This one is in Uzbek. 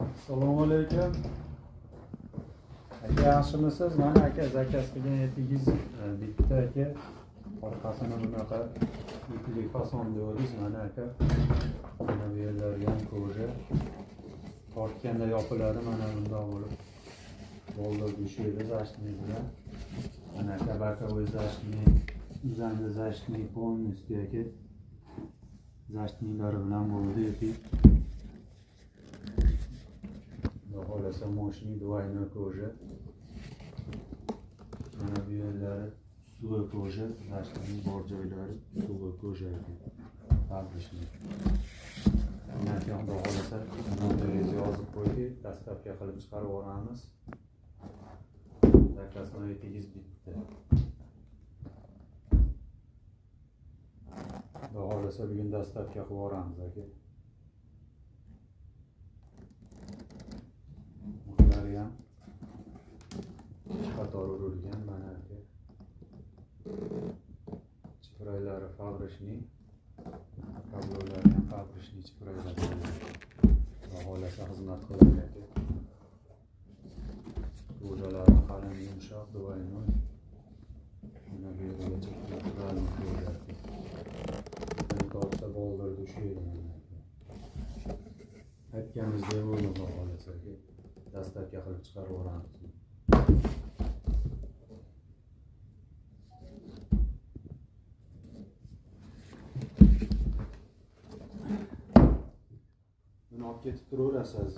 Assalomu alaykum. Aka, yaxshimisiz? Mana aka, zakaz qilgan etingiz bitta aka. Orqasini bunaqa iplik fason deymiz mana aka. Mana bu yerlari ham koja. Tortganda yopiladi mana bundoq bo'lib. Bo'ldi ushlaydi zashni bilan. Mana aka боковой zashni, uzangi zashni полностью aka. Zashniylari bilan bo'ldi etik. Xudo xohlasa мощный двойной кожа. Mana bu yerlari suvli кожа, zashnining bor joylari suvli кожа aka. Fabrичный. Mana aka, xudo xohlasa nomeringizni yozib qo'ydik, dastavka qilib chiqarib yuboramiz. Zakaznoy etingiz bitta. Xudo xohlasa bugun dastavka qilib yuboramiz aka. Mixlari ham qator urilgan mana aka. Chipraylari fabrичный, kablolari ham fabrичный chipraylar. Xudo xohlasa xizmat qiladi aka. Ko'jalari qalin, yumshoq, двойной. Mana bu yergacha naturalniy ko'ja. Tortsa boldirdi ushlaydi mana aka. Aytganimizdek bo'ldi, xudo xohlasa aka. Dastavka qilib chiqarib yuboramiz. Buni olib ketib turaverasiz.